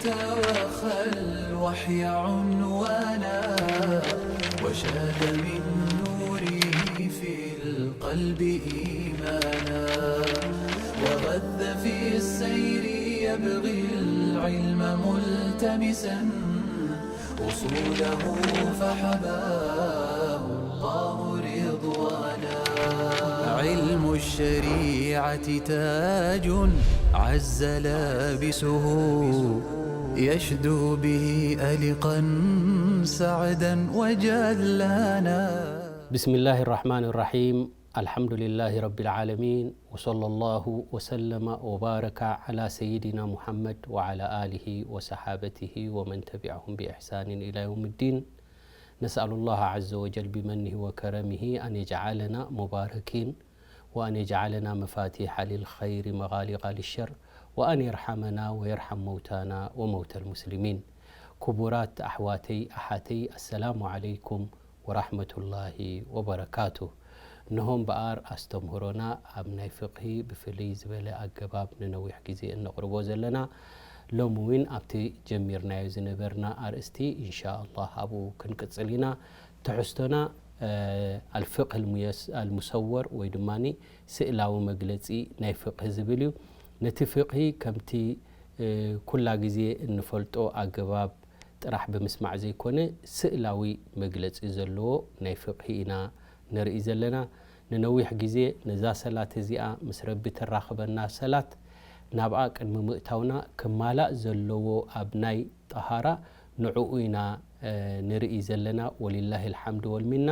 وخى الوحي عنوانا، وشاد من نوره في القلب إيمانا، وغذ في السير يبغي العلم ملتمسا، أصوله فحباه الله رضوانا. علم الشريعة تاج عز لابسه، يشدو به ألقا سعدا وجلانا. بسم الله الرحمن الرحيم. الحمد لله رب العالمين، وصلى الله وسلم وبارك على سيدنا محمد وعلى آله وصحابته ومن تبعهم بإحسان إلى يوم الدين. نسأل الله عز وجل بمنه وكرمه أن يجعلنا مباركين، وأن يجعلنا مفاتيح للخير مغالق للشر، وأن يرحمنا ويرحم موتانا وموتى المسلمين. ክቡራት ኣሕዋተይ ኣሓተይ፣ ኣሰላሙ ዓለይኩም ወራሕመቱላሂ ወበረካቱ። እንሆ እምበኣር ኣስተምህሮና ኣብ ናይ ፍቕሂ ብፍልይ ዝበለ ኣገባብ ንነዊሕ ግዜ እነቕርቦ ዘለና፣ ሎሚ እውን ኣብቲ ጀሚርናዮ ዝነበርና ኣርእስቲ ኢንሻ ኣላህ ኣብኡ ክንቅጽል ኢና። ትሕዝቶና ኣልፍቕህ ኣልሙሰወር ወይ ድማ ስእላዊ መግለጺ ናይ ፍቕሂ ዝብል እዩ። ነቲ ፍቕሂ ከምቲ ኩላ ግዜ እንፈልጦ ኣገባብ ጥራሕ ብምስማዕ ዘይኮነ፣ ስእላዊ መግለጺ ዘለዎ ናይ ፍቕሂ ኢና ንርኢ ዘለና። ንነዊሕ ግዜ ነዛ ሰላት እዚኣ ምስ ረቢ ተራኽበና ሰላት ናብኣ ቅድሚ ምእታውና ክማላእ ዘለዎ ኣብ ናይ ጠሃራ ንዕኡ ኢና ንርኢ ዘለና። ወሊላሂ ልሓምድ ወልሚና።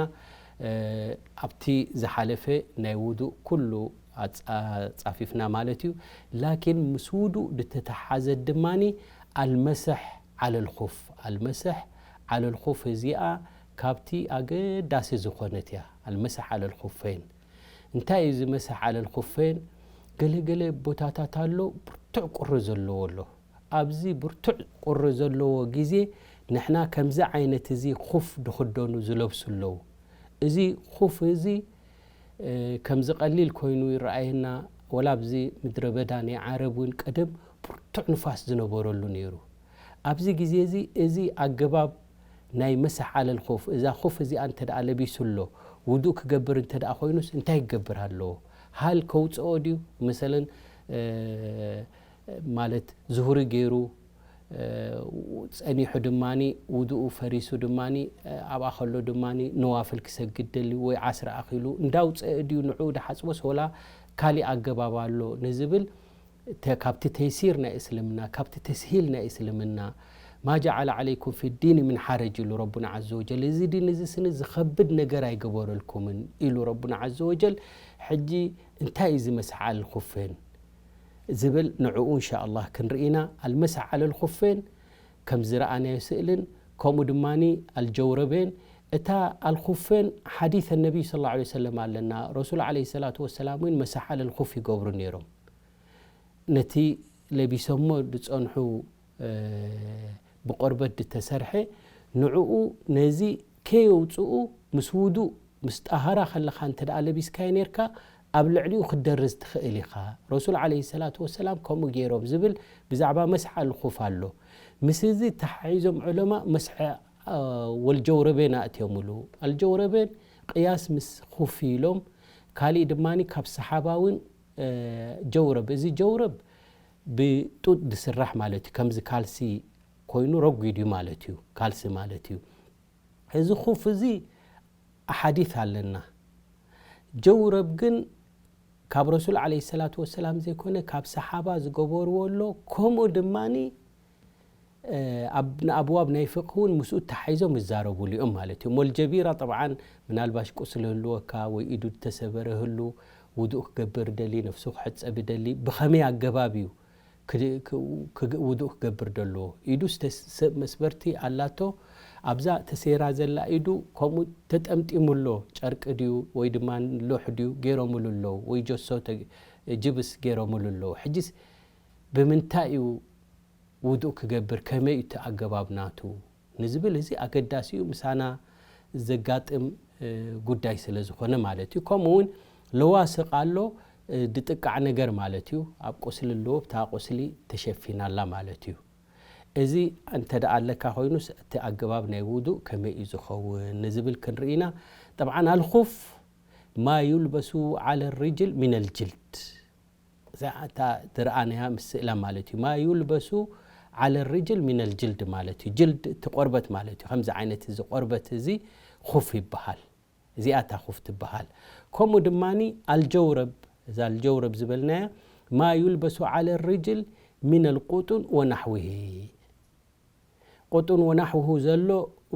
ኣብቲ ዝሓለፈ ናይ ውዱእ ኩሉ ኣጻፊፍና ማለት እዩ። ላኪን ምስ ውዱእ ዝተተሓዘት ድማኒ ኣልመሰሕ ዓለል ኹፍ፣ ኣልመሰሕ ዓለል ኹፍ እዚኣ ካብቲ ኣገዳሲ ዝኾነት እያ። ኣልመሰሕ ዓለል ኹፈይን። እንታይ እዩ እዚ መሰሕ ዓለል ኹፈይን? ገለ ገለ ቦታታት ኣሎ ብርቱዕ ቁሪ ዘለዎ ኣሎ። ኣብዚ ብርቱዕ ቁሪ ዘለዎ ግዜ ንሕና ከምዚ ዓይነት እዚ ኹፍ ድኽደኑ ዝለብሱ ኣለዉ። እዚ ኹፍ እዚ ከምዚ ቀሊል ኮይኑ ይረኣየና። ወላ ኣብዚ ምድረ በዳ ናይ ዓረብ እውን ቀደም ብርቱዕ ንፋስ ዝነበረሉ ነይሩ። ኣብዚ ግዜ እዚ እዚ ኣገባብ ናይ መሰሕ ዓለል ኹፍ፣ እዛ ኹፍ እዚኣ እንተ ደኣ ለቢሱ ኣሎ፣ ውዱእ ክገብር እንተ ደኣ ኮይኑስ እንታይ ክገብር ኣለዎ? ሃል ከውጽኦ ድዩ? መሰለን ማለት ዙሁሪ ገይሩ ጸኒሑ ድማኒ ውዱኡ ፈሪሱ ድማኒ ኣብኣ ከሎ ድማኒ ነዋፍል ክሰግድ ደልዩ ወይ ዓስሪ ኣኺሉ እንዳውጸአ ድዩ ንዕኡ ድሓጽቦስ ወላ ካሊእ ኣገባብ ኣሎ ንዝብል ተ-፣ ካብቲ ተይሲር ናይ እስልምና፣ ካብቲ ተስሂል ናይ እስልምና፣ ማ ጀዓለ ዓለይኩም ፊ ዲኒ ምን ሓረጅ ኢሉ ረቡና ዓዘ ወጀል። እዚ ዲን እዚ ስኒ ዝኸብድ ነገር ኣይገበረልኩምን ኢሉ ረቡና ዓዘ ወጀል። ሕጂ እንታይ እዩ እዚ መስሕ ዓለል ኹፌን ዝብል ንዕኡ እንሻ ኣላህ ክንርኢ ኢና። ኣልመስሕ ዓለል ኹፌን ከም ዝረኣናዮ ስእልን ከምኡ ድማኒ ኣልጀውረቤን። እታ ኣልኹፌን ሓዲስ ነቢይ ሰለላሁ ዐለይሂ ወሰለም ኣለና። ረሱል ዐለይሂ ሰላቱ ወሰላም እውን መስሕ ዓለል ኹፍ ይገብሩ ነይሮም። ነቲ ለቢሶሞ ዝጸንሑ ብቆርበት ዝተሰርሐ ንዕኡ ነዚ ከየውፅኡ ምስ ውዱእ ምስ ጣሃራ ከለኻ እንተ ደኣ ለቢስካዮ ነርካ ኣብ ልዕሊኡ ክትደርዝ ትኽእል ኢኻ። ረሱል ዓለይሂ ሰላቱ ወሰላም ከምኡ ገይሮም ዝብል ብዛዕባ መስሕ ኣልኹፍ ኣሎ። ምስ እዚ ተሓሒዞም ዑለማ መስሕ ወልጀውረቤን ኣእትዮምሉ። ኣልጀውረቤን ቅያስ ምስ ኹፍ ኢሎም ካሊእ ድማ ካብ ሰሓባ እውን ጀውረብ፣ እዚ ጀውረብ ብጡጥ ዝስራሕ ማለት እዩ። ከምዚ ካልሲ ኮይኑ ረጒድ እዩ ማለት እዩ፣ ካልሲ ማለት እዩ። እዚ ኹፍ እዚ ኣሓዲት ኣለና። ጀውረብ ግን ካብ ረሱል ዓለይሂ ሰላቱ ወሰላም ዘይኮነ ካብ ሰሓባ ዝገበርዎ ኣሎ። ከምኡ ድማኒ ኣብ ንኣብዋብ ናይ ፍቅህ እውን ምስኡ ተሓይዞም ይዛረቡሉ እዮም ማለት እዩ። ሞልጀቢራ ጠብዓን ምናልባሽ ቁስሊ ህልወካ ወይ ኢዱ ዝተሰበረ ህሉ ውዱእ ክገብር ደሊ ነፍሱ ክሕጸብ ደሊ ብኸመይ ኣገባብ እዩ ውዱእ ክገብር ደለዎ? ኢዱ ሰብ መስበርቲ ኣላቶ ኣብዛ ተሰይራ ዘላ ኢዱ ከምኡ ተጠምጢሙ ኣሎ። ጨርቂ ድዩ ወይ ድማ ሎሕ ድዩ ገይሮምሉ ኣለዉ ወይ ጀሶ ጅብስ ገይሮምሉ ኣለዉ። ሕጂስ ብምንታይ እዩ ውዱእ ክገብር ከመይ እቲ ኣገባብ ናቱ ንዝብል እዚ ኣገዳሲ እዩ፣ ምሳና ዘጋጥም ጉዳይ ስለ ዝኾነ ማለት እዩ። ከምኡ እውን ለዋስቕ ኣሎ ድጥቃዕ ነገር ማለት እዩ። ኣብ ቁስሊ ኣለዎ፣ ብታ ቁስሊ ተሸፊና ኣላ ማለት እዩ። እዚ እንተ ደኣ ኣለካ ኮይኑስ፣ እቲ ኣገባብ ናይ ውዱእ ከመይ እዩ ዝኸውን ንዝብል ክንርኢ ኢና። ጠብዓን፣ ኣልኹፍ ማ ዩልበሱ ዓለ ሪጅል ሚነል ጅልድ። እዛ እታ ትረኣናያ ምስ ስእላ ማለት እዩ። ማ ዩልበሱ ዓለ ሪጅል ሚነል ጅልድ ማለት እዩ። ጅልድ እቲ ቆርበት ማለት እዩ። ከምዚ ዓይነት እዚ ቆርበት እዚ ኹፍ ይበሃል። እዚኣ እታ ኹፍ ትበሃል። ከምኡ ድማኒ ኣልጀውረብ፣ እዛ ኣልጀውረብ ዝበልናያ ማ ዩልበሱ ዓለ ሪጅል ሚነል ቁጡን ወናሕዊሂ። ቁጡን ወናሕውሁ ዘሎ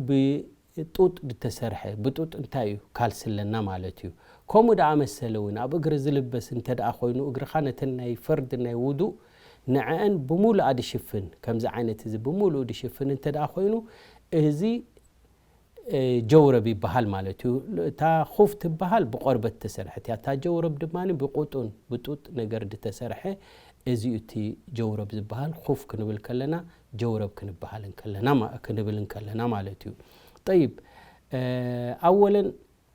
ብጡጥ ዝተሰርሐ፣ ብጡጥ እንታይ እዩ? ካልሲ ኣለና ማለት እዩ። ከምኡ ደኣ መሰለ እውን ኣብ እግሪ ዝልበስ እንተ ደኣ ኮይኑ፣ እግርኻ ነተን ናይ ፈርድ ናይ ውዱእ ንዐአን ብምሉኣ ድሽፍን፣ ከምዚ ዓይነት እዚ ብምሉኡ ድሽፍን እንተ ደኣ ኮይኑ፣ እዚ እ፣ ጀውረብ ይበሃል ማለት እዩ። እታ ኹፍ ትበሃል ብቆርበት ተሰርሐት እያ። እታ ጀውረብ ድማ ብቁጡን ብጡጥ ነገር ዝተሰርሐ፣ እዚ እዩ እቲ ጀውረብ ዝበሃል። ኹፍ ክንብል ከለና፣ ጀውረብ ክንበሃል እንከለና ማ-፣ ክንብል እንከለና ማለት እዩ። ጠይብ፣ እ፣ ኣወለን፣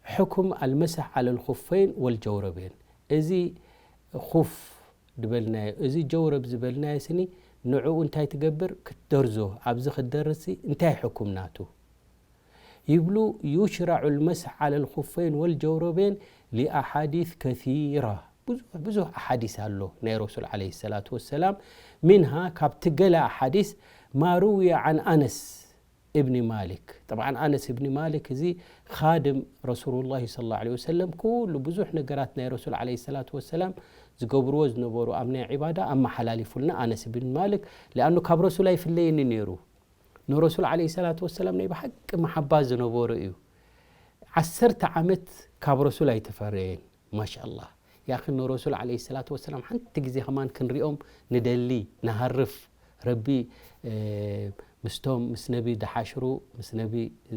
ሕኩም ኣልመሰሕ ዓለል ኹፈይን ወልጀውረበይን። እዚ ኹፍ ዝበልናዮ፣ እዚ ጀውረብ ዝበልናዮ ስኒ፣ ንዕኡ እንታይ ትገብር? ክትደርዞ። ኣብዚ ክትደርሲ እንታይ ሕኩም ናቱ? ይብሉ፣ ዩሽራዑ ልመስሕ ዓለ ልኹፈይን ወልጀውረበይን ሊኣሓዲስ ከሲራ። ብዙሕ፣ ብዙሕ ኣሓዲስ ኣሎ ናይ ረሱል ዓለይሂ ሰላቱ ወሰላም። ሚንሃ፣ ካብቲ ገለ ኣሓዲስ፣ ማ ሩውየ ዓን ኣነስ እብኒ ማሊክ። ጠብዓን፣ ኣነስ እብኒ ማሊክ እዚ ኻድም ረሱሉላሂ ሰለላሁ ዐለይሂ ወሰለም፣ ኩሉ ብዙሕ ነገራት ናይ ረሱል ዓለይሂ ሰላቱ ወሰላም ዝገብርዎ ዝነበሩ ኣብ ናይ ዒባዳ ኣመሓላሊፉልና ኣነስ እብኒ ማሊክ። ሊኣኑ ካብ ረሱል ኣይፍለየኒ ነይሩ። ንረሱል ዓለይሂ ሰላቱ ወሰላም ናይ ብሓቂ መሓባ ዝነበሮ እዩ። ዓሰርተ ዓመት ካብ ረሱል ኣይተፈረየን። ማሻኣላህ። ያኺ ንረሱል ዓለይሂ ሰላቱ ወሰላም ሓንቲ ግዜ ከማን ክንሪኦም ንደሊ፣ ንሃርፍ። ረቢ፣ እ፣ ምስቶም ምስ ነቢ ድሓሽሩ፣ ምስ ነቢ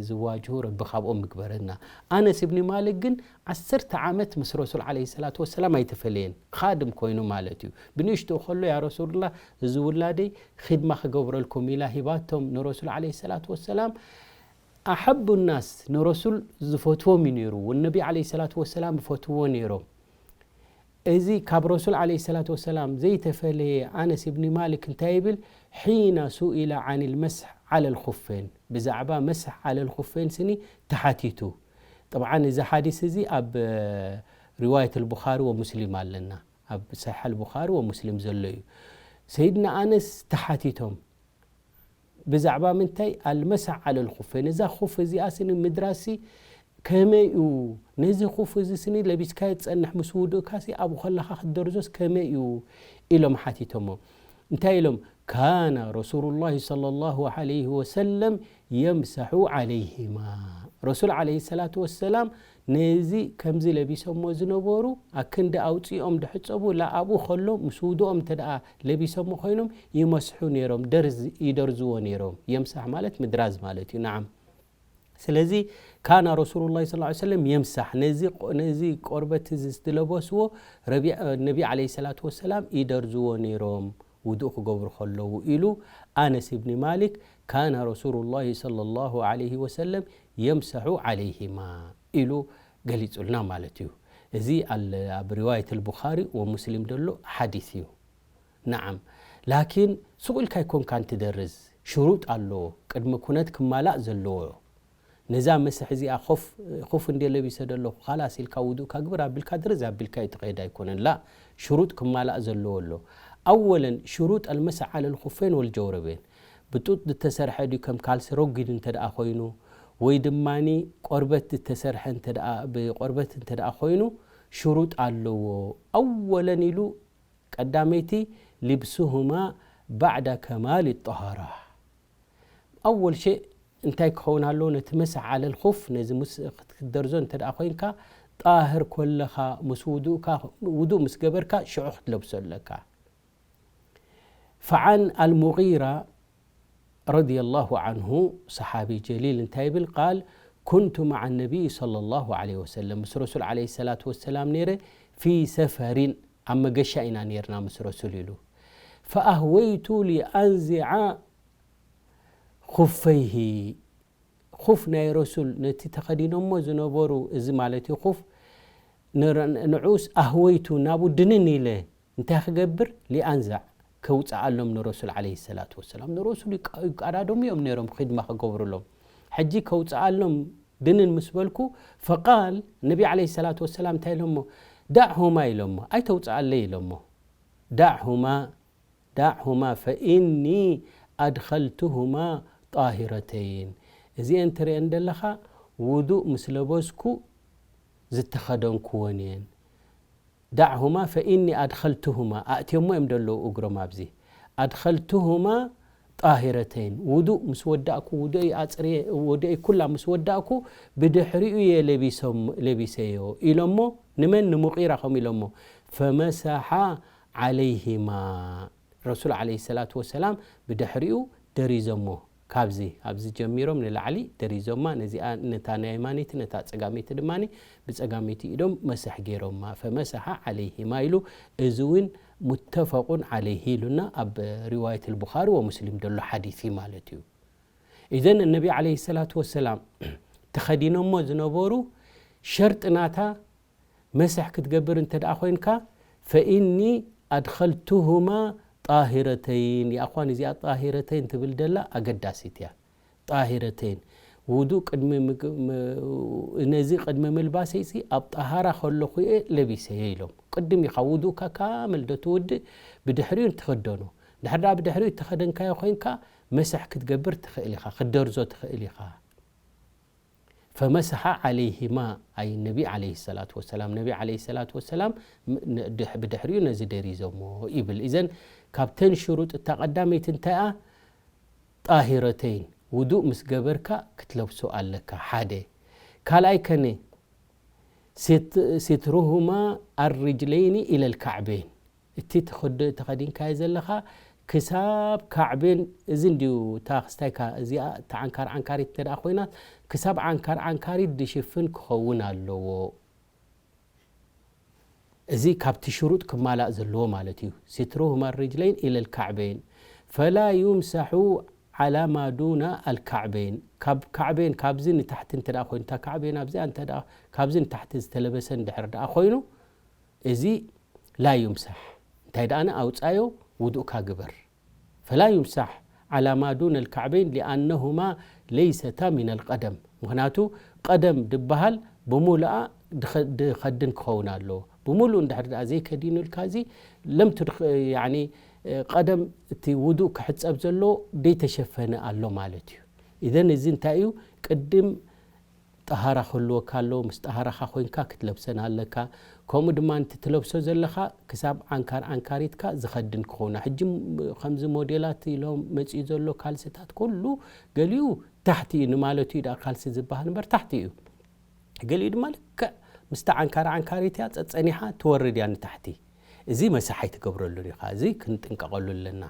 ዝዋጅሁ ረቢ ካብኦም ምግበረና። ኣነስ እብኒ ማሊክ ግን ዓሰርተ ዓመት ምስ ረሱል ዓለይሂ ሰላቱ ወሰላም ኣይተፈለየን። ኻድም ኮይኑ ማለት እዩ። ብንእሽትኡ ከሎ፣ ያ ረሱሉላህ፣ እዚ ውላደይ ኺድማ ክገብረልኩም ኢላ ሂባቶም ንረሱል ዓለይሂ ሰላቱ ወሰላም። ኣሐቡ ናስ፣ ንረሱል ዝፈትዎም እዩ ነይሩ። ወነቢ ዓለይሂ ሰላቱ ወሰላም ይፈትዎ ነይሮም። እዚ ካብ ረሱል ዓለይሂ ሰላቱ ወሰላም ዘይተፈለየ ኣነስ እብኒ ማሊክ እንታይ ይብል? ሒነ ሱኢለ ዓን ልመስሕ ዓለ ልኹፌን፣ ብዛዕባ መስሕ ዓለ ልኹፌን ስኒ ተሓቲቱ። ጠብዓን፣ እዚ ሓዲስ እዚ ኣብ፣ እ፣ ሪዋየት ልቡኻሪ ወሙስሊም ኣለና። ኣብ ሰሒሕ ልቡኻሪ ወሙስሊም ዘሎ እዩ። ሰይድና ኣነስ ተሓቲቶም፣ ብዛዕባ ምንታይ? ኣልመሰሕ ዓለ ልኹፌን። እዛ ኹፍ እዚኣ ስኒ ምድራሲ ከመይ እዩ? ነዚ ኹፍ እዚ ስኒ ለቢስካዮ ትጸንሕ፣ ምስ ውዱእካሲ ኣብኡ ከለኻ ክትደርዞስ ከመይ እዩ? ኢሎም ሓቲቶሞ። እንታይ ኢሎም? ካነ ረሱሉላሂ ሰለላሁ ዐለይሂ ወሰለም የምሰሑ ዐለይሂማ። ረሱል ዐለይሂ ሰላቱ ወሰላም ነዚ ከምዚ ለቢሶሞ ዝነበሩ፣ ኣክንዲ ኣውጺኦም ድሕጸቡ፣ ላኣብኡ ከሎ ምስ ውድኦም እንተ ደኣ ለቢሶሞ ኮይኖም ይመስሑ ነይሮም፣ ደርዝ-፣ ይደርዝዎ ነይሮም። የምሳሕ ማለት ምድራዝ ማለት እዩ። ነዓም። ስለዚ ካነ ረሱሉላሂ ሰለላሁ ዐለይሂ ወሰለም የምሳሕ፣ ነዚ ቆ-፣ ነዚ ቆርበት እዚ ዝለበስዎ ረቢ-፣ ነቢ ዐለይሂ ሰላቱ ወሰላም ይደርዝዎ ነይሮም ውዱእ ክገብሩ ከለዉ ኢሉ ኣነስ ኢብኒ ማሊክ ካነ ረሱሉላሂ ሰለላሁ ዐለይሂ ወሰለም የምሰሑ ዐለይሂማ ኢሉ ገሊጹልና ማለት እዩ። እዚ ኣል-፣ ኣብ ሪዋየት ኣልቡኻሪ ወሙስሊም ዘሎ ሓዲስ እዩ። ነዓም። ላኪን ሱቕ ኢልካ ኣይኮንካን ትደርዝ። ሽሩጥ ኣለዎ። ቅድሚ ኩነት ክማላእ ዘለዎ። ነዛ መስሕ እዚኣ ኹፍ፣ ኹፍ እንድየ ለቢሰ ዘለኹ፣ ካላስ ኢልካ ውዱእካ ግበር ኣቢልካ ድርዝ ኣቢልካ እዩ ትኸይድ ኣይኮነን። ላ፣ ሽሩጥ ክማላእ ዘለዎ ኣሎ። ኣወለን፣ ሽሩጥ ኣልመስሕ ዓለል ኹፌን ወልጀውረቤን። ብጡጥ ዝተሰርሐ ድዩ ከም ካልሲ ረጒድ እንተ ደኣ ኮይኑ፣ ወይ ድማኒ ቆርበት ዝተሰርሐ እንተ ደኣ፣ ብቆርበት እንተ ደኣ ኮይኑ፣ ሽሩጥ ኣለዎ። ኣወለን ኢሉ ቀዳመይቲ፣ ልብስሁማ ባዕዳ ከማል ጠሃራ። ኣወል ሸእ እንታይ ክኸውን ኣለዎ? ነቲ መስሕ ዓለል ኹፍ፣ ነዚ ምስ ክትደርዞ እንተ ደኣ ኮይንካ፣ ጣህር ኮለኻ፣ ምስ ውዱእካ፣ ውዱእ ምስ ገበርካ፣ ሽዑ ክትለብሶ ኣለካ። ፈዓን ኣልሙጊራ ረዲየላሁ ዓንሁ፣ ሰሓቢ ጀሊል እንታይ ይብል? ቃል፣ ኩንቱ መዓ ነቢይ ሰለላሁ ዐለይሂ ወሰለም፣ ምስ ረሱል ዐለይሂ ሰላቱ ወሰላም ነይረ፣ ፊ ሰፈሪን፣ ኣብ መገሻ ኢና ነይርና ምስ ረሱል ኢሉ። ፈኣህወይቱ ሊኣንዚዓ ኹፈይሂ፣ ኹፍ ናይ ረሱል፣ ነቲ ተኸዲኖሞ ዝነበሩ፣ እዚ ማለት እዩ ኹፍ፣ ንር-፣ ንዑስ ኣህወይቱ፣ ናብኡ ድንን ኢለ፣ እንታይ ክገብር? ሊኣንዛዕ፣ ከውፅኣሎም ንረሱል ዓለይሂ ሰላቱ ወሰላም። ንረሱል ይቃ-፣ ይቃዳደሙ እዮም ነይሮም ኺድማ ክገብሩሎም። ሕጂ ከውፅኣሎም ድንን ምስ በልኩ፣ ፈቃል፣ ነቢ ዓለይሂ ሰላቱ ወሰላም እንታይ ኢሎሞ? ዳዕሁማ ኢሎሞ፣ ኣይተውፅኣለይ ኢሎሞ። ዳዕሁማ፣ ዳዕሁማ ፈኢኒ ኣድኸልቱሁማ ጣሂረተይን። እዚአን ትርእየን ዘለኻ ውዱእ ምስ ለበስኩ ዝተኸደንኩወን እየን። ዳዕሁማ ፈኢኒ ኣድኸልቱሁማ፣ ኣእትዮሞ እዮም ዘለዉ እግሮም ኣብዚ። ኣድኸልቱሁማ ጣሂረተይን፣ ውዱእ ምስ ወዳእኩ፣ ውዱእይ ኣጽርየ፣ ውዱእይ ኩላ ምስ ወዳእኩ፣ ብድሕሪኡ እየ ለቢሶም-፣ ለቢሰዮ ኢሎሞ። ንመን? ንሙቂራ ከምኡ ኢሎሞ። ፈመሰሓ ዓለይሂማ። ረሱል ዓለይሂ ሰላቱ ወሰላም ብድሕሪኡ ደሪዞሞ። ካብዚ፣ ኣብዚ ጀሚሮም ንላዕሊ ደሪዞማ። ነዚኣ፣ ነታ ናይ የማነይቲ፣ ነታ ጸጋመይቲ ድማ ብጸጋመይቲ ኢዶም መስሕ ገይሮማ። ፈመሰሓ ዓለይሂማ ኢሉ፣ እዚ እውን ሙተፈቁን ዓለይሂ ኢሉና ኣብ ሪዋየት ልቡኻሪ ወሙስሊም ዘሎ ሓዲስ እዩ ማለት እዩ። ኢዘን ነቢ ዓለይሂ ሰላቱ ወሰላም ተኸዲኖሞ ዝነበሩ ሸርጢ ናታ መስሕ ክትገብር እንተ ደኣ ኮይንካ፣ ፈኢኒ ኣድኸልቱሁማ ጣሂረተይን። ይኣኽዋን፣ እዚኣ ጣሂረተይን ትብል ደላ ኣገዳሲት እያ። ጣሂረተይን። ውዱእ ቅድሚ ምግ-፣ ም-፣ ነዚ ቅድሚ ምልባሰይሲ ኣብ ጣሃራ ከለኹ እየ ለቢሰዮ ኢሎም። ቅድም ኢኻ ውዱእካ ካምል ዶ ትውድእ፣ ብድሕሪኡ ትኸደኖ። ድሕሪ ደኣ ብድሕሪኡ እተኸደንካዮ ኮይንካ፣ መስሕ ክትገብር ትኽእል ኢኻ፣ ክትደርዞ ትኽእል ኢኻ። ፈመሰሓ ዓለይሂማ፣ ኣይ ነቢ ዓለይሂ ሰላቱ ወሰላም፣ ነቢ ዓለይሂ ሰላቱ ወሰላም ም-፣ ን-፣ ድሕ-፣ ብድሕሪኡ ነዚ ደሪዞሞ ይብል። ኢዘን ካብተን ሽሩጥ እታ ቀዳመይቲ እንታይ እያ? ጣሂረተይን፣ ውዱእ ምስ ገበርካ ክትለብሶ ኣለካ፣ ሓደ። ካልኣይ ከነ፣ ሲት-፣ ሲትሩሁማ ኣርጅለይኒ ኢለል ካዕበይን። እቲ ተኸድ-፣ ተኸዲንካዮ ዘለኻ ክሳብ ካዕቤን፣ እዚ እንድዩ እታ ክስታይካ እዚኣ፣ እታ ዓንካር ዓንካሪት እንተ ደኣ ኮይና፣ ክሳብ ዓንካር ዓንካሪት ድሽፍን ክኸውን ኣለዎ። እዚ ካብቲ ሽሩጥ ክማላእ ዘለዎ ማለት እዩ። ሲትሩሁማ ርጅለይን ኢለል ካዕበይን። ፈላ ዩምሳሑ ዓላ ማ ዱና ኣልካዕበይን። ካብ ካዕበይን፣ ካብዚ ንታሕቲ እንተ ደኣ ኮይኑ፣ እታ ካዕበይን ኣብዚኣ እንተ ደኣ፣ ካብዚ ንታሕቲ ዝተለበሰ እንድሕር ደኣ ኮይኑ፣ እዚ ላ ዩምሳሕ። እንታይ ደኣነ ኣውጻዮ፣ ውዱእካ ግበር። ፈላ ዩምሳሕ ዓላ ማ ዱነ ልካዕበይን ሊኣነሁማ ለይሰታ ሚን ኣልቀደም። ምኽንያቱ ቀደም ድበሃል ብምሉኣ ድኸ-፣ ድኸድን ክኸውን ኣለዎ። ብምሉእ እንድሕር ደኣ ዘይከዲኑ ኢልካ እዚ ለም ትድኽ-፣ ያኒ፣ ቀደም እቲ ውዱእ ክሕጸብ ዘለዎ ደይተሸፈነ ኣሎ ማለት እዩ። ኢዘን እዚ እንታይ እዩ? ቅድም ጠሃራ ክህልወካ ኣለዎ። ምስ ጠሃራኻ ኮይንካ ክትለብሰን ኣለካ። ከምኡ ድማ እቲ ትለብሶ ዘለኻ ክሳብ ዓንካር ዓንካሪትካ ዝኸድን ክኸውን። ሕጂ ከምዚ ሞዴላት ኢሎም መጺኡ ዘሎ ካልስታት ኩሉ ገሊኡ ታሕቲ እዩ ንማለቱ እዩ ደኣ ካልሲ ዝበሃል እምበር ታሕቲ እዩ። ገሊኡ ድማ ልክዕ ምስቲ ዓንካር ዓንካሪት እያ ጸጸኒሓ ትወርድ እያ ንታሕቲ። እዚ መሳሕ ኣይትገብረሉን ኢኻ። እዚ ክንጥንቀቐሉ ኣለና።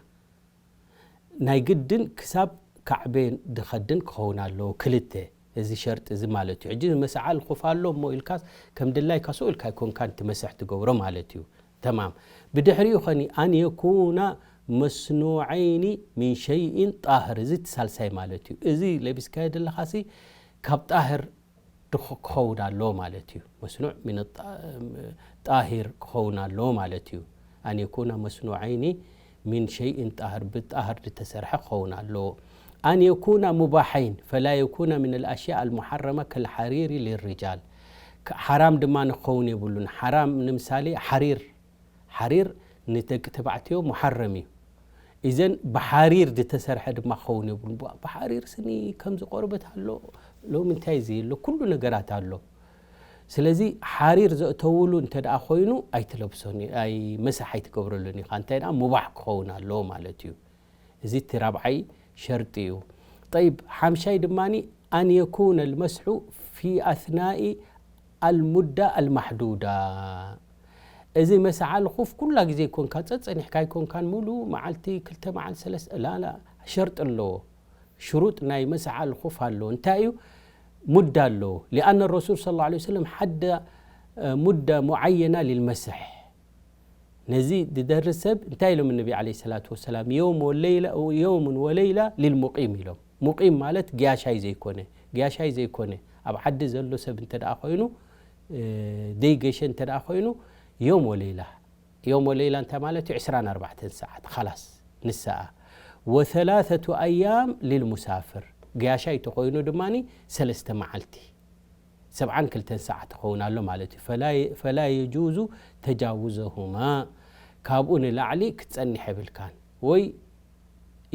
ናይ ግድን ክሳብ ካዕቤን ድኸድን ክኸውን ኣለዎ። ክልተ፣ እዚ ሸርጢ እዚ ማለት እዩ። ሕጂ መስዓል ኹፍ ኣሎ እሞ ኢልካስ ከም ድላይካ ስኡ ኢልካ ኣይኮንካን እቲ መስሕ ትገብሮ ማለት እዩ። ተማም። ብድሕሪኡ ኸኒ ኣን የኩና መስኑዐይኒ ሚን ሸይኢን ጣህር፣ እዚ እቲ ሳልሳይ ማለት እዩ። እዚ ለቢስካዮ ዘለኻሲ ካብ ጣህር ድኽ-፣ ክኸውን ኣለዎ ማለት እዩ። መስኑዕ ሚን ጣ-፣ ጣሂር ክኸውን ኣለዎ ማለት እዩ። ኣን የኩና መስኑዐይኒ ሚን ሸይእን ጣህር፣ ብጣህር ዝተሰርሐ ክኸውን ኣለዎ። ኣን የኩና ሙባሐይን፣ ፈላ የኩና ሚን ኣልኣሽያእ ኣልሙሐረማ ከልሐሪሪ ሊርጃል። ከ-፣ ሓራም ድማ ንክኸውን የብሉን። ሓራም ንምሳሌ ሓሪር፣ ሓሪር ንደቂ ተባዕትዮ ሙሐረም እዩ። ኢዘን ብሓሪር ዝተሰርሐ ድማ ክኸውን የብሉን። ብ-፣ ብሓሪር ስኒ ከምዚ ቆርበት ኣሎ፣ ሎሚ እንታይ ዘየሎ፣ ኩሉ ነገራት ኣሎ። ስለዚ ሓሪር ዘእተውሉ እንተ ደኣ ኮይኑ ኣይትለብሶን፣ ኣይ፣ መስሕ ኣይትገብረሉን ኢኻ። እንታይ ደኣ ሙባሕ ክኸውን ኣለዎ ማለት እዩ። እዚ እቲ ራብዓይ ሸርጢ እዩ። ጠይብ፣ ሓምሻይ ድማኒ ኣን የኩነ ልመስሑ ፊ ኣስናኢ ኣልሙዳ ኣልማሕዱዳ። እዚ መስዓል ኹፍ ኩላ ግዜ ይኮንካ፣ ጸጸኒሕካ ኣይኮንካን፣ ሙሉ መዓልቲ፣ ክልተ መዓልቲ፣ ሰለስተ፣ ላ፣ ላ፣ ሸርጢ ኣለዎ። ሽሩጥ ናይ መስዓል ኹፍ ኣለዎ። እንታይ እዩ? ሙዳ ኣለዎ። ሊኣነ ረሱል ሰለላሁ ዐለይሂ ወሰለም ሓደ፣ እ፣ ሙዳ ሙዓየና ሊልመስሕ። ነዚ ዝደርስ ሰብ እንታይ ኢሎም ነቢ ዓለይሂ ሰላቱ ወሰላም? የውም ወለይላ፣ የውምን ወለይላ ሊልሙቂም ኢሎም። ሙቂም ማለት ግያሻይ ዘይኮነ፣ ግያሻይ ዘይኮነ፣ ኣብ ዓዲ ዘሎ ሰብ እንተ ደኣ ኮይኑ፣ እ፣ ዘይገሸ እንተ ደኣ ኮይኑ፣ የውም ወለይላ፣ ዮም ወለይላ እንታይ ማለት እዩ? ዕስራን ኣርባዕተን ሰዓት ኻላስ ንሰኣ። ወሰላሰቱ ኣያም ሊልሙሳፍር፣ ገያሻይ ተኾይኑ ድማ ሰለስተ መዓልቲ፣ ሰብዓን ክልተን ሰዓት ይኸውን ኣሎ ማለት እዩ። ፈላ የጁዙ ተጃውዘሁማ፣ ካብኡ ንላዕሊ ክትጸንሕ የብልካን። ወይ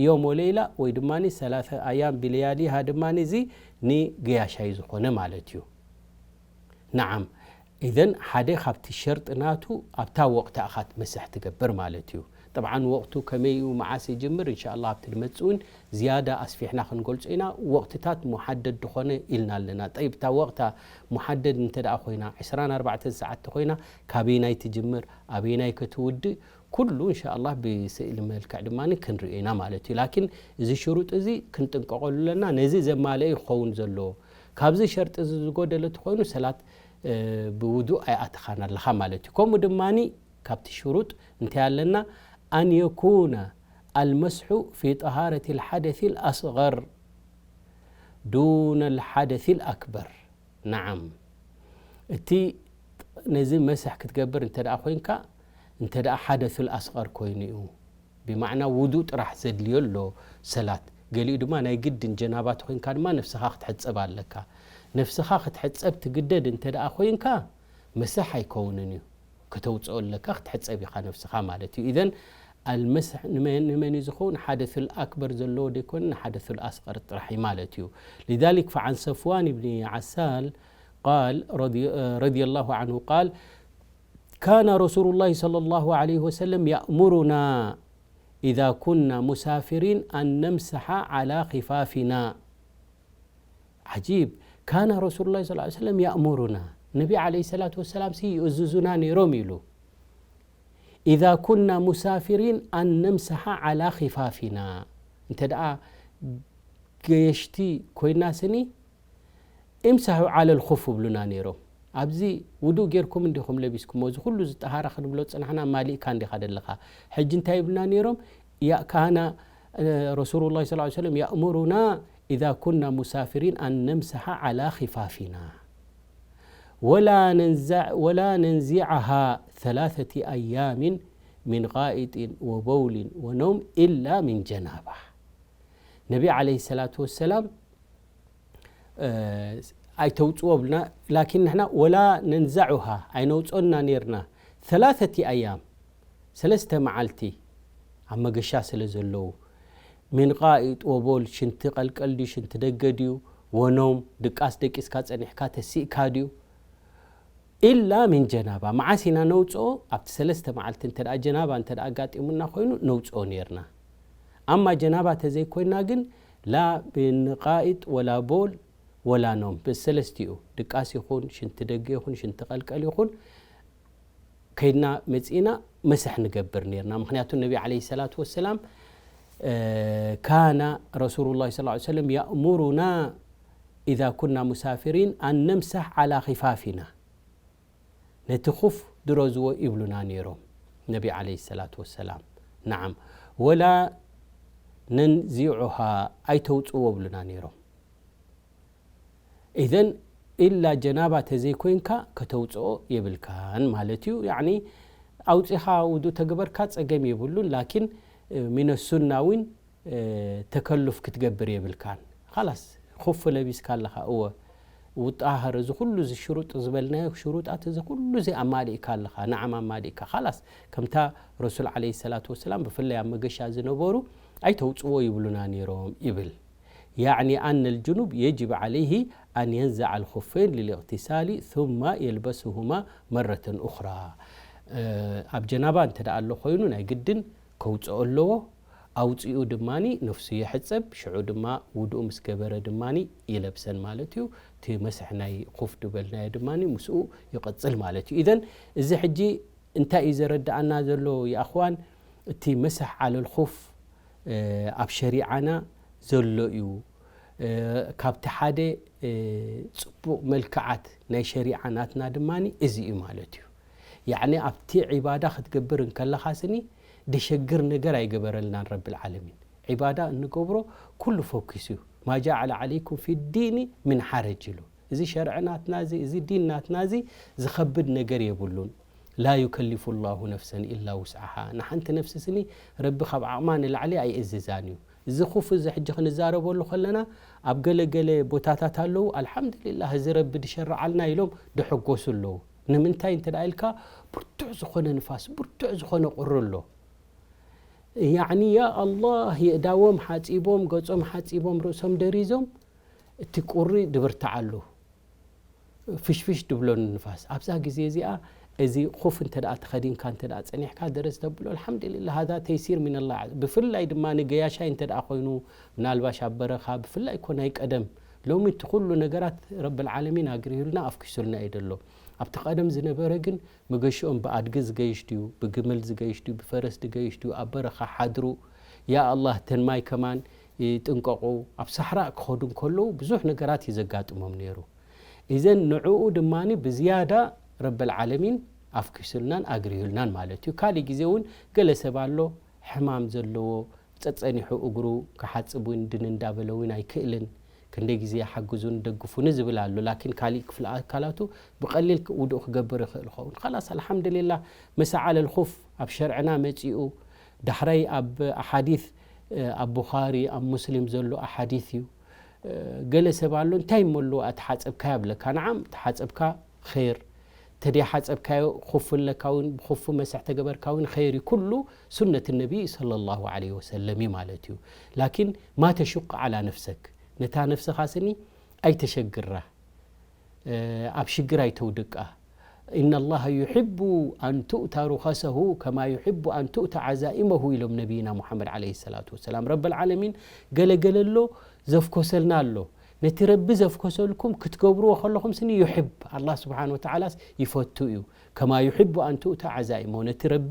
ዮም ወለይላ ወይ ድማ ሰላሰ ኣያም ብለያሊሃ ድማ እዚ ንገያሻይ ዝኾነ ማለት እዩ። ነዓም። ኢዘን ሓደ ካብቲ ሸርጢ ናቱ ኣብታ ወቕታ ኢኻ መስሕ ትገብር ማለት እዩ። ጠብዓን ወቕቱ ከመይ እዩ፣ መዓስ ይጅምር፣ እንሻላ ኣብቲ ንመጽእ እውን ዝያዳ ኣስፊሕና ክንገልጾ ኢና። ወቕትታት ሙሓደድ ዝኾነ ኢልና ኣለና። ጠይብ፣ እታ ወቕታ ሙሓደድ እንተ ደኣ ኮይና፣ ዕስራን ኣርባዕተን ሰዓት እንተ ኮይና፣ ካበይናይ ትጅምር፣ ኣበይናይ ከትውድእ፣ ኩሉ እንሻላ ብስእሊ መልክዕ ድማ ክንርእዮ ኢና ማለት እዩ። ላኪን እዚ ሽሩጥ እዚ ክንጥንቀቐሉ ኣለና። ነዚ ዘማለአ ክኸውን ዘለዎ። ካብዚ ሸርጢ እዚ ዝጎደለ ተኾይኑ ሰላት ብውዱእ ኣይኣተኻን ኣለኻ ማለት እዩ። ከምኡ ድማ ካብቲ ሽሩጥ እንታይ ኣለና? ኣን የኩነ ኣልመስሑ ፊ ጠሃረት ልሓደት ልኣስገር ዱነ ልሓደት ልኣክበር። ነዓም፣ እቲ ነዚ መስሕ ክትገብር እንተ ደኣ ኮይንካ፣ እንተ ደኣ ሓደት ልኣስገር ኮይኑ እዩ፣ ብማዕና ውዱእ ጥራሕ ዘድልዮ ኣሎ ሰላት። ገሊኡ ድማ ናይ ግድን ጀናባ ተኾይንካ ድማ ነፍስኻ ክትሕጸብ ኣለካ። ነፍስኻ ክትሕጸብ ትግደድ እንተ ደኣ ኮይንካ መስሕ ኣይከውንን እዩ። ከተውጽኦ ኣለካ፣ ክትሕጸብ ኢኻ ነፍስኻ ማለት እዩ። ኢዘን ኣልመስሕ ንመን፣ ንመን እዩ ዝኸውን? ሓደሱል ኣክበር ዘለዎ ደይኮነ ንሓደሱል ኣስቀር ጥራሕ እዩ ማለት እዩ። لذلك فعن صفوان بن عسال قال رضي، رضي الله عنه قال كان رسول الله صلى الله عليه وسلم يأمرنا إذا كنا مسافرين أن نمسح على خفافنا. عجيب. كان رسول الله صلى الله عليه وسلم يأمرنا. ነቢ عليه الصلاة والسلام ሲ ይእዝዙና ነይሮም ኢሉ። إذا كنا مسافرين أن نمسح على خفافنا. እንተ ደኣ ገየሽቲ ኮይና ስኒ امسحوا على الخف ይብሉና ነይሮም። ኣብዚ ውዱእ ጌርኩም እንዲኹም ለቢስኩሞ፣ እዚ ኩሉ እዚ ጠሃራ ክንብሎ ዝጸናሕና ማሊእካ እንዲኻ ደለኻ። ሕጂ እንታይ ይብሉና ነይሮም? يا كان رسول الله صلى الله عليه وسلم يأمرنا إذا كنا مسافرين أن نمسح على خفافنا ولا ننزع، ولا ننزعها ثلاثة أيام من غائط وبول ونوم إلا من جنابة. ነቢ عليه الصلاة والسلام ኣይተውጽዎ ብልና። ላኪን ንሕና ولا ننزعها ኣይነውጽኦና ነይርና። ثلاثة أيام ሰለስተ መዓልቲ ኣብ መገሻ ስለ ዘለዉ من غائط وبول ሽንቲ ቀልቀል ድዩ ሽንቲ ደገ ድዩ ونوم ድቃስ ደቂስካ ጸኒሕካ ተሲእካ ድዩ إلا من جنابة መዓስ ኢና ነውጽኦ? ኣብቲ ሰለስተ መዓልቲ እንተ ደኣ ጀናባ እንተ ደኣ ኣጋጢሙና ኮይኑ ነውጽኦ ነይርና። ኣማ ጀናባ ተዘይኮይና ግን لا من غائط ولا بول ولا نوم በዚ ሰለስቲኡ ድቃስ ይኹን ሽንቲ ደገ ይኹን ሽንቲ ቀልቀል ይኹን ከይድና መጺእና መስሕ ንገብር ነይርና። ምኽንያቱ ነቢ عليه الصلاة والسلام كان رسول الله صلى الله عليه وسلم يأمرنا إذا كنا مسافرين أن نمسح على خفافنا ነቲ ኹፍ ድረዝዎ ይብሉና ነይሮም ነቢ عليه الصلاة والسلام. نعم ولا ننزعها ኣይተውጽዎ ይብሉና ነይሮም። إذن إلا ጀናባ ተዘይኮይንካ ከተውጽኦ የብልካን ማለት እዩ። ያዕኒ ኣውጺኻ ውዱእ ተገበርካ ጸገም የብሉን። ላኪን من السنة እውን ተከሉፍ ክትገብር የብልካን። ኻላስ ኹፍ ለቢስካ ኣለኻ እወ ውጣሃር እዚ ኩሉ እዚ ሽሩጥ ዝበልናዮ ሽሩጣት እዚ ኩሉ እዚ ኣማሊእካ ኣለኻ። ነዓም ኣማሊእካ ኻላስ ከምታ ረሱል عليه الصلاة والسلام ብፍላይ ኣብ መገሻ ዝነበሩ ኣይተውጽዎ ይብሉና ነይሮም ይብል። يعني أن الجنب يجب عليه أن ينزع الخفين للاغتسال ثم يلبسهما مرة أخرى. ኣብ ጀናባ እንተ ደኣ ኣሎ ኮይኑ ናይ ግድን ከውጽኦ ኣለዎ። ኣውጺኡ ድማ ነፍሱ ይሕጸብ፣ ሽዑ ድማ ውዱእ ምስ ገበረ ድማ ይለብሰን ማለት እዩ። እቲ መስሕ ናይ ኹፍ ዝበልናዮ ድማ ምስኡ ይቕጽል ማለት እዩ። ኢዘን እዚ ሕጂ እንታይ እዩ ዘረድኣና ዘሎ ይኣኽዋን? እቲ መስሕ على الخف ኣብ ሸሪዓና ዘሎ እዩ። ካብቲ ሓደ ጽቡቕ መልክዓት ናይ ሸሪዓ ናትና ድማ እዚ እዩ ማለት እዩ። ያዕኒ ኣብቲ ዒባዳ ክትገብር እንከለኻ ስኒ ደሸግር ነገር ኣይገበረልናን ረብል ዓለሚን። ዒባዳ እንገብሮ ኩሉ ፈኪሱ እዩ። ما جعل عليكم في الدين من حرج ኢሉ። እዚ ሸርዒ ናትና እዚ፣ እዚ ዲን ናትና እዚ ዝኸብድ ነገር የብሉን። لا يكلف الله نفسا إلا وسعها። ንሓንቲ ነፍሲ ስኒ ረቢ ካብ ዓቕማ ንላዕሊ ኣይእዝዛን እዩ። እዚ ኹፍ እዚ ሕጂ ክንዛረበሉ ከለና ኣብ ገለ ገለ ቦታታት ኣለዉ ኣልሓምዱሊላህ እዚ ረቢ ድሸርዓልና ኢሎም ድሕጎሱ ኣለዉ። ንምንታይ እንተ ደኣ ኢልካ ብርቱዕ ዝኾነ ንፋስ ብርቱዕ ዝኾነ ቁሪ ኣሎ። ያዕኒ ያ ኣላህ የእዳዎም ሓጺቦም ገጾም ሓጺቦም ርእሶም ደሪዞም እቲ ቁሪ ድብርትዓሉ። ፍሽፍሽ ድብሎ ንንፋስ ኣብዛ ግዜ እዚኣ እዚ ኹፍ እንተ ደኣ ተኸዲንካ እንተ ደኣ ጸኒሕካ ደረስ ተብሎ ኣልሓምዱሊላህ ሃዛ ተይሲር ሚነላህ ብፍላይ ድማ ንገያሻይ እንተ ደኣ ኮይኑ ምናልባሽ ኣብ በረኻ ብፍላይ እኮ ናይ ቀደም ሎሚ እቲ ኩሉ ነገራት ረብል ዓለሚን ኣግሪሁልና ኣፍኪሱልና እዩ ደሎ ኣብቲ ቀደም ዝነበረ ግን መገሽኦም ብኣድጊ ዝገይሽ ድዩ ብግመል ዝገይሽ ድዩ ብፈረስ ዝገይሽ ድዩ ኣብ በረኻ ሓድሩ ያ ኣላህ ተን ማይ ከማን ይጥንቀቑ ኣብ ሳሕራ ክኸዱ እንከለዉ ብዙሕ ነገራት እዩ ዘጋጥሞም ነይሩ እዘን ንዕኡ ድማ ብዝያዳ ረበል ዓለሚን ኣፍኪሱልናን ኣግሪሁልናን ማለት እዩ። ካሊእ ግዜ እውን ገለ ሰብ ኣሎ ሕማም ዘለዎ ጸጸኒሑ እግሩ ክሓጽብ እውን ድን እንዳበለ እውን ኣይክእልን። ክንደይ ግዜ ሓግዙን ደግፉኒ ዝብል ኣሎ። ላኪን ካሊእ ክፍለ ኣካላቱ ብቐሊል ውዱእ ክገብር ይኽእል ይኸውን። ኸላስ ኣልሓምድሊላህ መሳዓለል ኹፍ ኣብ ሸርዕና መጺኡ ዳሕራይ ኣብ ኣሓዲት ኣብ ቡኻሪ ኣብ ሙስሊም ዘሎ ኣሓዲት እዩ። ገለ ሰብ ኣሎ እንታይ እሞ ኣለዎ ኣተሓጸብካ ይብለካ ንዓም ተሓጸብካ ኸይር ተደይ ሓጸብካዮ ኹፍ ኣለካ እውን ብኹፍ መስሕ ተገበርካ እውን ኸይር እዩ ኩሉ ሱነት ነቢይ صلى الله عليه وسلم እዩ ማለት እዩ ላኪን ማ ተሽቁ ዓላ ነፍሰክ ነታ ነፍስኻ ስኒ ኣይተሸግራ ኣብ ሽግር ኣይተውድቃ إن الله يحب أن تؤتى رخصه كما يحب أن تؤتى عزائمه ኢሎም ነቢይና ሙሓመድ عليه الصلاة والسلام ረበል ዓለሚን ገለገለ ኣሎ ዘፍኮሰልና ኣሎ ነቲ ረቢ ዘፍኮሰልኩም ክትገብርዎ ከለኹም ስኒ يحب ኣላህ ስብሓን ወተዓላስ ይፈቱ እዩ كما يحب أن تؤتى عزائمه ነቲ ረቢ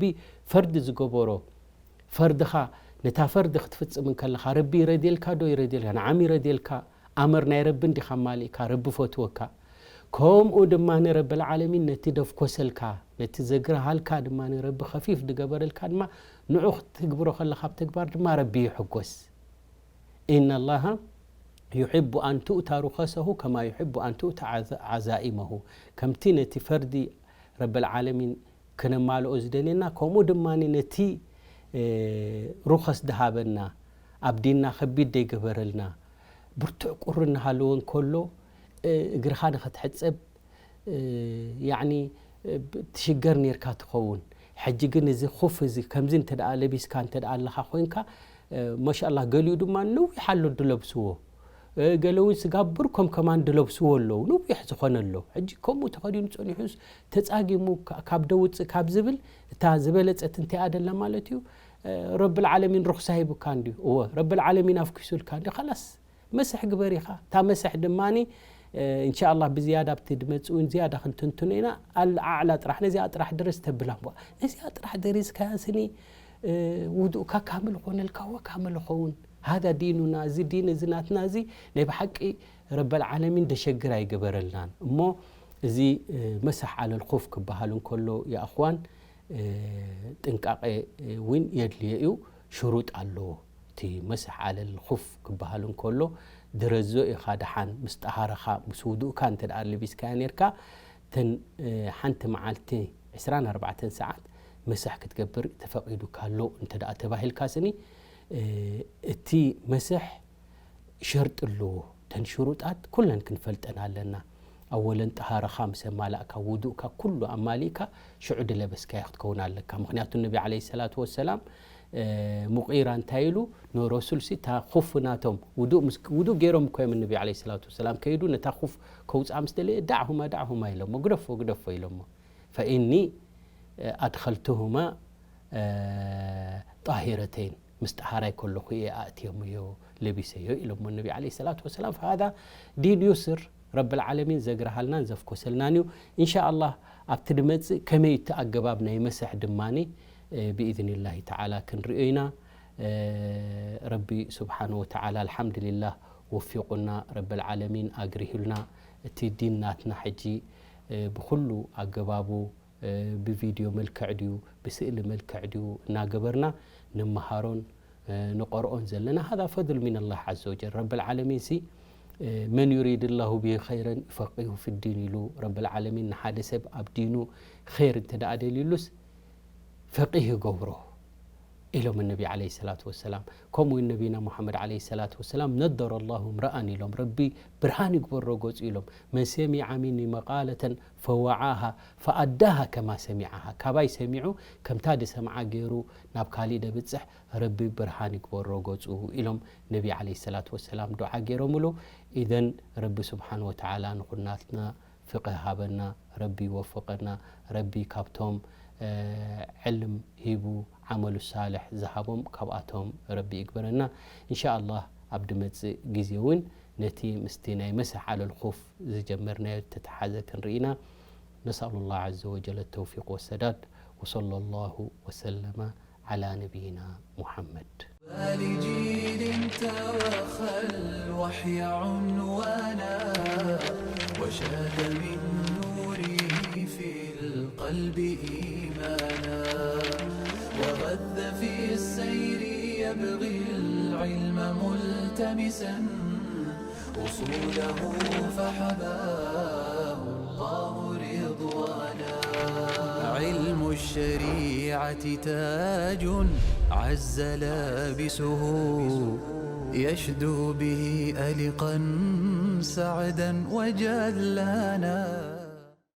ፈርዲ ዝገበሮ ፈርድኻ ነታ ፈርዲ ክትፍጽም እንከለኻ ረቢ ይረድየልካ ዶ ይረድየልካ ንዓም ይረድየልካ ኣምር ናይ ረቢ እንዲኻ ማሊእካ ረቢ ፈትወካ ከምኡ ድማ ንረብል ዓለሚን ነቲ ደፍኮሰልካ ነቲ ዘግርሃልካ ድማ ንረቢ ከፊፍ ዝገበረልካ ድማ ንዑ ክትግብሮ ከለካ ኣብ ተግባር ድማ ረቢ ይሕጎስ إن الله يحب أن تؤتى رخصه كما يحب أن تؤتى عزائمه ከምቲ ነቲ ፈርዲ ረብል ዓለሚን ክነማልኦ ዝደልየና ከምኡ ድማ ነቲ ሩኸስ ድሃበና ኣብ ዲንና ከቢድ ደይገበረልና ብርቱዕ ቁሪ እናሃለወ እንከሎ እግርኻ ንኸትሕፀብ ያኒ ትሽገር ነርካ ትኸውን ሕጂ ግን እዚ ኹፍ እዚ ከምዚ እንተ ደኣ ለቢስካ እንተ ደኣ ኣለኻ ኮይንካ ማሻላ ገሊኡ ድማ ነዊሕ ኣሎ ድለብስዎ ገለ እውን ስጋብ ብርኮም ከማን ድለብስዎ ኣለዉ ነዊሕ ዝኾነ ኣሎ ሕጂ ከምኡ ተኸዲኑ ጸኒሑስ ተጻጊሙ ካብ ደውጽእ ካብ ዝብል እታ ዝበለጸት እንታይ እያ ደላ ማለት እዩ ረብል ዓለሚን ርኽሳ ሂቡካ እንድዩ እወ ረብል ዓለሚን ኣፍኪሱልካ እንድዩ ኸላስ መስሕ ግበር ኢኻ እታ መስሕ ድማ እንሻ ኣላ ብዝያዳ ኣብቲ ድመፅእ እውን ዝያዳ ክንትንትኖ ኢና ኣልኣዕላ ጥራሕ ነዚኣ ጥራሕ ድረስ ተብላ እሞ ነዚኣ ጥራሕ ደሪስካያ ስኒ ውዱእካ ካምል ኾነልካ ወ ካምል ኸውን ሃዛ ዲኑና እዚ ዲን እዚ ናትና እዚ ናይ ብሓቂ ረበል ዓለሚን ደሸግር ኣይገበረልናን እሞ እዚ መሳሕ ዓለል ኹፍ ክበሃል እንከሎ የኣኽዋን ጥንቃቄ እውን የድልዮ እዩ ሽሩጥ ኣለዎ እቲ መሳሕ ዓለል ኹፍ ክበሃል እንከሎ ድረዞ ኢኻ ደሓን ምስ ጠሃረኻ ምስ ውዱእካ እንተ ደኣ ልቢስካያ ነርካ እተን ሓንቲ መዓልቲ ዕስራን ኣርባዕተን ሰዓት መሳሕ ክትገብር ተፈቒዱካ ኣሎ እንተ ደኣ ተባሂልካ ስኒ እቲ መስሕ ሸርጢ ኣለዎ እተን ሽሩጣት ኩለን ክንፈልጠን ኣለና ኣወለን ጠሃረኻ ምስ ኣማላእካ ውዱእካ ኩሉ ኣማሊእካ ሽዑ ድለበስካዮ ክትከውን ኣለካ ምክንያቱ ነቢ ለ ሰላት ወሰላም ሙቂራ እንታይ ኢሉ ንረሱል ሲ እታ ኹፍ ናቶም ውዱእ ምስ- ውዱእ ገይሮም እኮ እዮም ነቢ ለ ሰላት ወሰላም ከይዱ ነታ ኹፍ ከውፅኣ ምስ ደለየ ዳዕሁማ ዳዕሁማ ኢሎሞ ግደፎ ግደፎ ኢሎሞ ፈኢኒ ኣድኸልትሁማ ጣሂረተይን ምስ ጠሃራይ ከለኹ እየ ኣእትየሙዮ ለቢሰዮ ኢሎሞ ነቢ ለ ሰላት ወሰላም ፈሃዛ ዲን ዩስር ረብል ዓለሚን ዘግረሃልናን ዘፍኮሰልናን እዩ እንሻ ኣላህ ኣብቲ ድመፅእ ከመይ እቲ ኣገባብ ናይ መስሕ ድማኒ ብኢዝኒላሂ ተዓላ ክንሪኦ ኢና ረቢ ስብሓን ወተዓላ ኣልሓምድሊላህ ወፊቁና ረብል ዓለሚን ኣግሪሁልና እቲ ዲን ናትና ሕጂ ብኩሉ ኣገባቡ ብቪድዮ መልክዕ ድዩ ብስእሊ መልክዕ ድዩ እናገበርና ንመሃሮን ንቆርኦን ዘለና ሃዛ ፈድል ሚን ኣላህ ዓዘ ወጀል ረብል ዓለሚን ሲ መን ዩሪድ ላሁ ብሂ ኸይረን ይፈቂሁ ፊዲን ኢሉ ረብል ዓለሚን። ንሓደ ሰብ ኣብ ዲኑ ኸይር እንተ ደኣ ደልዩሉስ ፈቂህ ይገብሮ ኢሎም ነቢ ዓለይሂ ሰላቱ ወሰላም። ከምኡ እውን ነቢና ሙሓመድ ዓለይሂ ሰላቱ ወሰላም ነደረ ላሁ እምረኣን ኢሎም፣ ረቢ ብርሃን ይግበሮ ገጹ ኢሎም። መን ሰሚዐ ሚኒ መቃለተን ፈወዓሃ ፈኣዳሃ ከማ ሰሚዓሃ፣ ካባይ ሰሚዑ ከምታ ዝሰምዓ ገይሩ ናብ ካሊእ ደብጽሕ ረቢ ብርሃን ይግበሮ ገጹ ኢሎም ነቢ ዓለይሂ ሰላቱ ወሰላም ዱዓ ገይሮምሉ። ኢዘን ረቢ ስብሓን ወተዓላ ንኹናትና ፍቅህ ሃበና፣ ረቢ ይወፍቀና፣ ረቢ ካብቶም ዕልም ሂቡ ዓመሉ ሳልሕ ዝሃቦም ካብኣቶም ረቢ ይግበረና። እንሻ ኣላህ ኣብ ድመጽእ ግዜ እውን ነቲ ምስቲ ናይ መስሕ ዓለል ኹፍ ዝጀመርናዮ ተተሓዘ ክንርኢና። نسأل الله عز وجل التوفيق والسداد، وصلى الله وسلم على نبينا محمد. لجيل توخى الوحي عنوانا، وشاد من نوره في القلب إيمانا، وغذ في السير يبغي العلم ملتمسا، أصوله فحباه الله رضوانا. علم الشريعة تاج عز لابسه، يشدو به ألقا سعدا وجلانا.